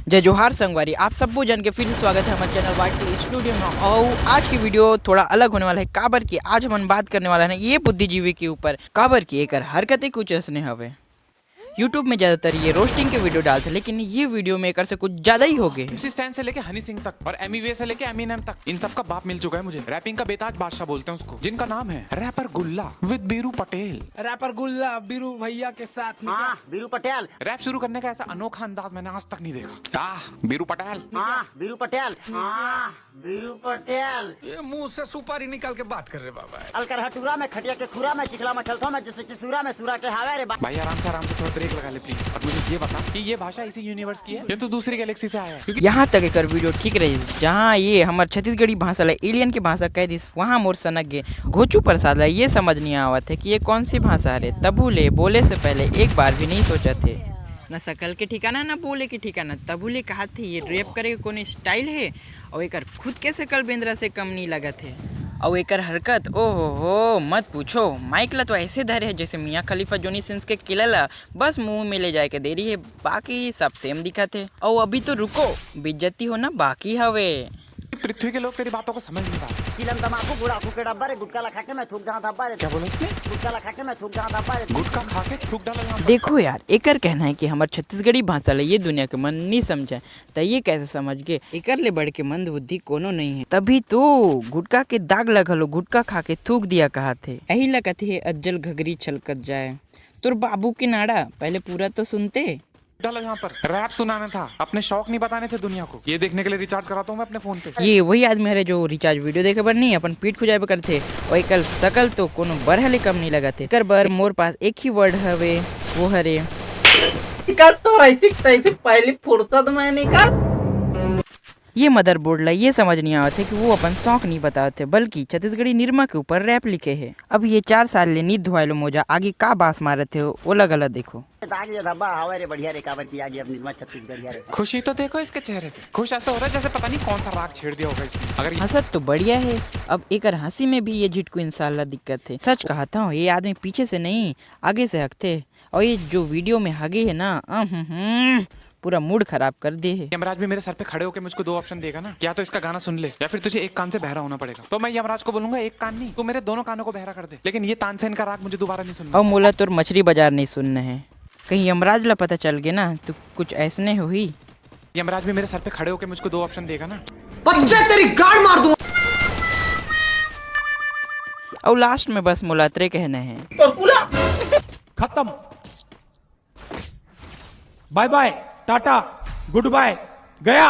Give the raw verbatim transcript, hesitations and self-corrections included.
जय जोहार संगवारी, आप सब्बो जन के फिर से स्वागत है हमारे चैनल वाई टी स्टूडियो में। और आज की वीडियो थोड़ा अलग होने वाला है, काबर कि आज हमन बात करने वाला है ये बुद्धिजीवी के ऊपर, काबर कि एकर हरकतें कुछ ऐसने हवे। YouTube में ज्यादातर ये रोस्टिंग के वीडियो डालते, लेकिन ये वीडियो में एकर से कुछ ज्यादा ही हो गए। एमसी स्टैन से लेके हनी सिंह तक और एमईवीए से लेके एमिनेम तक, इन सब का बाप मिल चुका है मुझे। रैपिंग का बेताज बादशाह बोलते हैं उसको, जिनका नाम है रैपर गुल्ला विद बीरू पटेल। रैपर गुल्ला बीरू भैया के साथ में हाँ, बीरू पटेल। रैप शुरू करने का ऐसा अनोखा अंदाज मैंने आज तक नहीं देखा। आह, बीरू पटेल। हाँ, बीरू पटेल। हाँ, बीरू पटेल। ये मुंह से सुपारी निकाल के बात कर रहे बाबा। अलकर हटूरा में, खटिया के खुरा में, चिखला में, चलथो में, जैसे कि सूरा में, सूरा के हावे रे बा। भाई, आराम से, आराम से, थोड़ा ब्रेक लगा ले प्लीज। अब मुझे ये बता कि ये भाषा इसी यूनिवर्स की है या तो दूसरी गैलेक्सी से आया है? क्योंकि यहाँ तक एकर वीडियो ठीक रही, जहाँ ये हमर छत्तीसगढ़ी भाषा ला एलियन के भाषा कह दिस, वहाँ मोर सनक गे घोचू प्रसाद ला ये समझ नहीं आवत है कि ये कौन सी भाषा हरे। तभू ले बोले से पहले एक बार भी नहीं सोचत है, न सकल के ठिकाना, न बोले के ठिकाना। तभू ले कहत है ये रैप करे के कोनो स्टाइल है, और एकर खुद के सकल बेंदरा से कम नहीं लगत है। और एकर हरकत, ओ हो हो, मत पूछो। माइक ला तो ऐसे धरे है जैसे मियाँ खलीफा जोनी सिंस के किला ला बस मुंह में ले जाए के देरी है, बाकी सब सेम दिखत है। और अभी तो रुको, बेइज्जती होना बाकी हवे। पृथ्वी के लोग तेरी बातों को समझ नहीं पा रहे। चिलम तमाकू गुड़ाकू के डब्बा रे, गुटखा ला खा के मैं थूक जहाँ धब्बा रे। क्या बोला इसने? गुटखा ला खा के मैं थूक जहाँ धब्बा रे। गुटखा खा के थूक डाला यहाँ पर। देखो यार, एकर कहना है कि हमर छत्तीसगढ़ी भाषा ला ये दुनिया के मन नहीं समझे, त ये कैसे समझ गे? एकर ले बढ़ के मंदबुद्धि कोनो नहीं है। तभी तो गुटखा के दाग ला घलो गुटखा खा के थूक दिया कहत है। यही ला कथे अज्जल घगरी छलकत जाए। तोर बाबू के नाड़ा, पहले पूरा तो सुनते। डाला यहाँ पर। रैप सुनाना था, अपने शौक नहीं बताने थे दुनिया को। ये देखने के लिए रिचार्ज कराता हूँ मैं अपने फोन पे। ये वही आदमी हरे जो रिचार्ज वीडियो देखे बर नहीं, अपन पीठ खुजाए बर करथे। और एकर सकल तो कोनो बरहा ले कम नहीं लगत है। एकर बर मोर पास एक ही वर्ड हवे, वो हरे कर तो ऐसी तैसी पहली फुर्सत में निकल। ये मदरबोर्ड ला ये समझ नहीं आवत है कि वो अपन शौक नहीं बतावत है, बल्कि छत्तीसगढ़ी निरमा के ऊपर रैप लिखे है। अब ये चार साल ले नींद धुआए लो मोजा आगे का बास मारत है, ओला गला देखो। दाग ये धब्बा हवे रे बढ़िया रे, काबर की आगे अब निर्मा छत्तीसगढ़िया रे। खुशी तो देखो इसके चेहरे पे, खुश ऐसा हो रहा है जैसे पता नहीं कौन सा राग छेड़ दिया होगा इसने। अगर ये हंसत तो बढ़िया है, अब एकर हंसी में भी ये झिटकू इंसान ला दिक्कत है। सच कहत हूँ, ये आदमी पीछे से नहीं, आगे से हकथे। और ये जो वीडियो में हगे है ना, अहम्म, पूरा मूड खराब कर दे है। यमराज भी मेरे सर पे खड़े होकर मुझको दो ऑप्शन देगा ना, या तो इसका गाना सुन ले या फिर तुझे एक कान से बहरा होना पड़ेगा। तो मैं यमराज को बोलूंगा, एक कान नहीं, तू मेरे दोनों कानों को बहरा कर दे, लेकिन ये तानसेन का राग मुझे दोबारा नहीं सुनना। और मोला तोर मछली बाजार नहीं सुनना है, कहीं यमराज ला पता चल गए ना तो कुछ ऐसने होही। यमराज भी मेरे सर पे खड़े होकर मुझको दो ऑप्शन देगा ना। बच्चे तेरी गाड़ मार दूं। और लास्ट में बस मोला अतरे कहना है। तो पूरा खत्म। बाय बाय, टाटा, गुड बाय, गया।